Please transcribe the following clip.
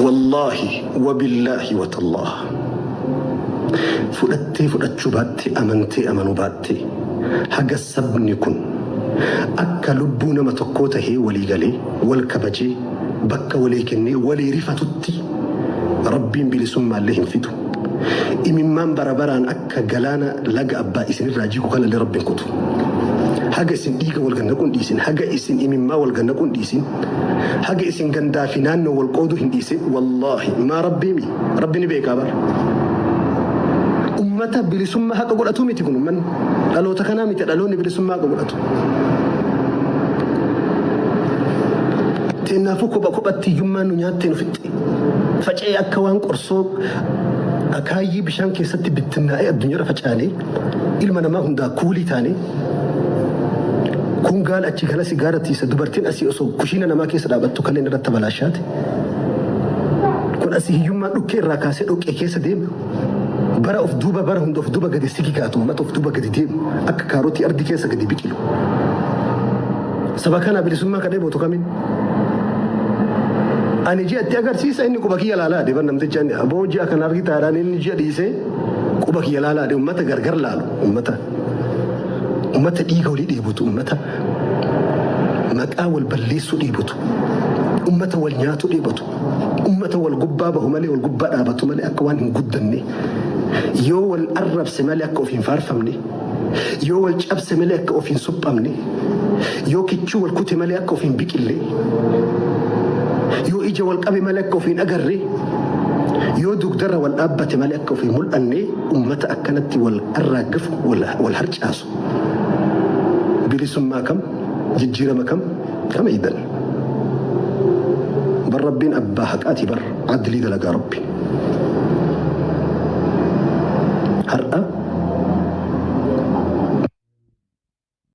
Wallaahi wabillaahi watallaah fudhattee fudhachuu baattee amantee amanuu baattee haga sabni kun akka lubbuu nama tokkoo tahee walii galee wal kabajee bakka walii kennee walii rifatutti Rabbiin bilisummaallee hin fidu. Imimmaan bara baraan akka galaana laga abbaa isinirraa jigu kanallee Rabbi hin kutu. Haga isin dhiiga wal gad naquu hin dhiisin, haga isin imimmaa wal gad naquu hin dhiisin, haga isin gandaa fi naannoo wal qooduu hin dhiisin, wallaahi maa Rabbii mi? Rabbi ni beekaa bar. Ummata bilisummaa haqa godhatu miti kun ummanni. Dhaloota kanaa miti dhaloonni bilisummaa haqa godhatu. Teennaafuu kopha kophatti hiyyummaan nu nyaattee nu fixxe. Faca'ee akka waan qorsoo akaayyii bishaan keessatti bittinnaa'ee addunyaarra facaanee ilma namaa hundaa kuulii taanee kun gaala achi galasi gaara tiisa dubartiin asii osoo kushiina namaa keessa dhaabattu kaleen irratti balaashaate. Kun asii hiyyummaan dhukkee irraa kaasee dhoqqee keessa deema. Bara of duuba bara hunda of duuba gadi sigigaatu uummata of duuba gadi deemu akka kaarotii ardi keessa gadi biqilu. Saba kana bilisummaa kan dheebotu kamiin? Ani ji'a itti agarsiisa inni quba kiyya laalaa ade bar namtichi ani aboo ji'a kana argitaadhaan inni ji'a dhiisee quba kiyya laalaa ade ummata gargar laalu ummata ummata dhiiga walii dheebotu ummata maqaa wal balleessuu dheebotu ummata wal nyaatu dheebotu ummata wal gubbaa bahu malee wal gubbaa dhaabatu malee akka waan hin guddanne yoo wal arrabse malee akka of hin faarfamne Yoo wal cabse malee akka of hin suphamne, yoo kichuu wal kute malee akka of hin biqille, yoo ija wal qabe malee akka of hin agarre, yoo dugdarra wal dhaabbate malee akka of hin mul'anne, ummata akkanatti wal arraaggafu, wal harcaasu. Bilisummaa kam? Jijjiirama kam? Kam eeydan? Bar Rabbiin abbaa haqaati bar adlii dalagaa Rabbi. Har'a.